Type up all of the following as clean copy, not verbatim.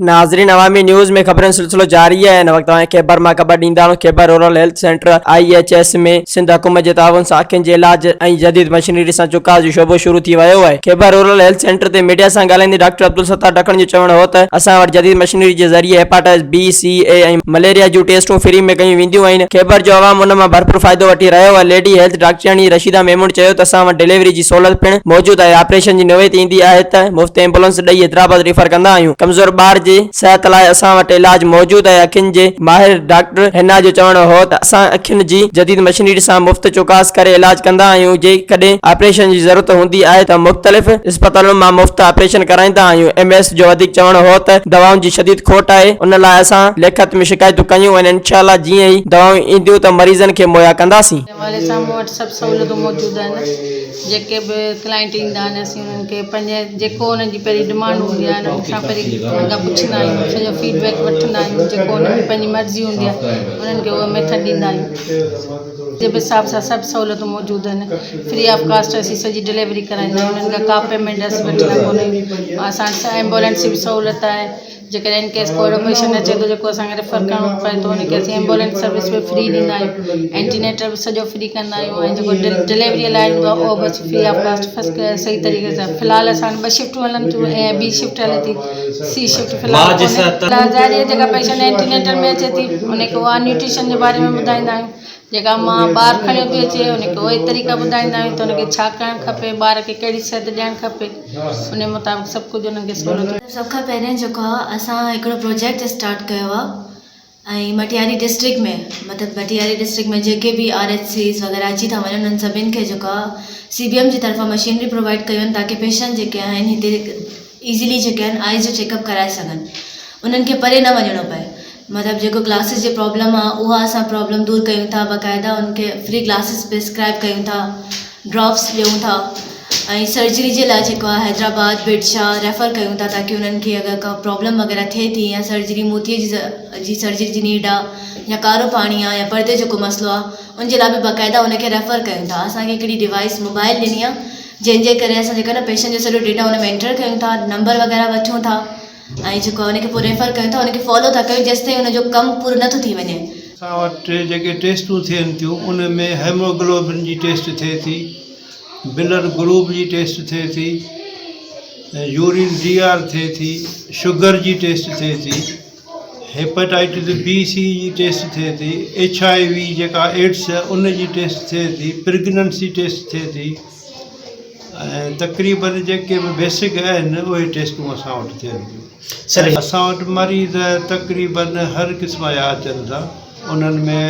ناظرين عوامي نيوز ۾ خبرن جو سلسلو جاري آهي هن وقت اوهان کي خيبر مان خبر ڏيندا آهيون Khyber rural health centre I H S ۾ Sindh حڪومت جي تعاون سان اکين جي علاج ۽ جديد مشينري سان چڪاس جو شعبو شروع ٿي ويو آهي خيبر رورل هيلٿ سينٽر تي ميڊيا سان ڳالهائيندي ڊاڪٽر عبدالستار ڊکڻ جو چوڻ هو ته اسان وٽ جديد مشينري جي ذريعي هيپاٽائس بي، سي، اي ۽ مليريا جون ٽيسٽون فري ۾ ڪيون وينديون آهن خيبر جو عوام ان مان ڀرپور فائدو وٺي رهيو آهي ليڊي هيلٿ ڊاڪٽرياڻي رشيده ميمڻ چيو ته اسان وٽ ڊليوري جي سهولت پڻ موجود آهي آپريشن جي نوعيت ايندي آهي ته مفت ايمبولنس ڏئي حيدرآباد ريفر ڪندا آهيون، ڪمزور ٻار جي صحت لاء اسان وٽ علاج موجود آهي، اکين جي ماهر ڊاڪٽر حنا جو چوڻ هو ته اسان اکين جي جديد مشينري سان مفت چڪاس ڪري علاج ڪندا آهيون، جيڪڏهن آپريشن جي ضرورت هوندي آهي ته مختلف اسپتالن مان مفت آپريشن ڪرائيندا آهيون، ايم ايس جو وڌيڪ چوڻ هو ته دوائن جي شديد کوٽ آهي ان لاء اسان لکت ۾ شڪايتون ڪيون آهن، انشاء الله جيئن ئي دوائون اينديون ته مريضن کي مهيا ڪنداسين. حوالي سان مون وٽ سڀ سهولتون موجود آهن جيڪي به ڪلائنٽ ايندا آهن اسين انهن کي پنهنجي جيڪو انهن جي پهرين ڊمانڊ هوندي آهي انهن کان پهرين انهن کان پڇندا آهيون سڄو فيڊ بيڪ وٺندا آهيون جيڪو انهن جي پنهنجي مرضي هوندي آهي انهن کي اهو ميٿڊ ڏيندا آهيون طب حساب سان سڀ سهولتون موجود آهن فري آف ڪاسٽ اسين سڄي ڊليوري ڪرائيندا آهيون انهن کان ڪا پيمينٽ اسين وٺندا ڪونه آهيون اسان وٽ ايمبولينس جي به سهولت آهي جيڪڏهن ان ڪيس ڪو اهڙو پيشنٽ اچي ٿو جيڪو اسان کي ريفر ڪرڻو پئي ٿو ان کي اسين ايمبولينس سروس به فري ڏيندا آهيون اينٽينيٽر به سڄو فري ڪندا آهيون ۽ جيڪو ڊليوري لاء ايندو آهي اهو به اسين free of cost first class صحيح طريقي سان في الحال اسان وٽ ٻه شفٽون هلن ٿيون ۽ بي شفٽ هلي ٿي سي شفٽ في الحال ڪونهي في الحال ظاهري آهي جيڪا پيشنٽ اينٽينيٽر ۾ اچي ٿي ان کي اها نيوٽريشن جي باري ۾ ٻڌائيندا آهيون جيڪا ماء ٻار کڻيو ٿي اچي ان کي اهي طريقا ٻڌائيندا آهيون ته ان کي ڇا ڪرڻ کپي ٻار کي ڪهڙي صحت ڏيڻ کپي ان مطابق سڀ ڪجهه انهن کي سهولتون سڀ کان پهرين جيڪو آ اسان هڪڙو پروجيڪٽ اسٽارٽ ڪيو آ ۽ مٽياري ڊسٽرڪٽ ۾ مطلب مٽياري ڊسٽرڪٽ ۾ جيڪي به آر ايڇ سيز وغيره اچي ٿا وڃن انهن سڀني کي جيڪو آ سي بي ايم جي طرفان مشينري پرووائيڊ ڪيون آهن تاڪي پيشنٽ جيڪي آهن هتي ايزلي جيڪي آهن آئيز جو چيڪ اپ ڪرائي سگهن انهن کي پري نه وڃڻو پئي مطلب جيڪو گلاسز جي پرابلم آ اها اسان پرابلم دور ڪيون ٿا باقاعده ان کي فري گلاسز پرسڪرائب ڪيون ٿا ڊراپس ڏيون ٿا ۽ سرجري جي لاء جيڪو آ حيدرآباد ڀٽ شاهه ريفر ڪيون ٿا تاڪي انهن کي اگر ڪا پرابلم وغيره ٿئي ٿي يا سرجري موتيي جي جي سرجري جي نيڊ آ يا ڪارو پاڻي آ يا پردي جو ڪو مسئلو آ ان جي لاء به باقاعده ان کي ريفر ڪيون ٿا اسان کي هڪڙي ڊوائس موبائل ڏني آ جنهن جي ڪري اسان جيڪا نه پيشنٽ جو سڄو ڊيٽا ان ۾ انٽر ڪيون ٿا نمبر وغيره وٺون ٿا ۽ جيڪو ان کي پوء ريفر ڪيون ٿا ان کي فالو ٿا ڪيون جيستائين ان جو ڪم پورو نٿو ٿي وڃي. اسان وٽ جيڪي ٽيسٽون ٿين ٿيون ان ۾ هيموگلوبن جي ٽيسٽ ٿئي ٿي، بلڊ گروپ جي ٽيسٽ ٿئي ٿي، يورين ڊي آر ٿئي ٿي، شگر جي ٽيسٽ ٿئي ٿي، هيپاٽائٽس بي سي جي ٽيسٽ ٿئي ٿي، ايڇ I V جيڪا ايڊس ان جي ٽيسٽ ٿئي ٿي، پريگننسي ٽيسٽ ٿئي ٿي. ۽ تقريبن جيڪي به بيسڪ آهن اهي ٽيسٽون اسان وٽ ٿين ٿيون. اسان وٽ مريض تقريبن هر قسم جا اچن ٿا انهن ۾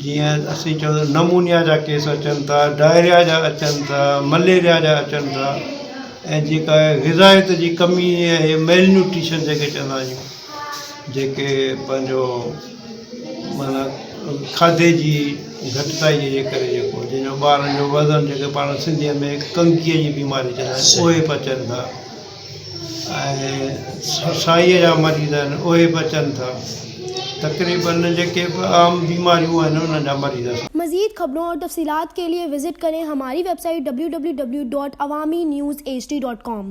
جيئن اسين چئون ٿا نمونيا جا ڪيس اچن ٿا ڊائريا جا اچن ٿا مليريا جا اچن ٿا ۽ جيڪا غذائيت جي ڪمي آهي ميل نيوٽريشن جيڪي چوندا آهيون جيڪي پنهنجو معنيٰ کاڌي جي گهٽتائيء جي ڪري جيڪو جنهن جو ٻارن جو وزن جيڪي پاڻ سنڌيء ۾ ڪنگيء جي بيماري چوندا آهن اهي به اچن ٿا ۽ سائيء جا مريض آهن اهي به اچن ٿا تقريبن جيڪي به عام بيماريون آهن انهن جا مريض اسان مزيد خبرون اور تفصيلات کے لئے وزٽ ڪرين ھماري web site www.awamiNewsHD.com.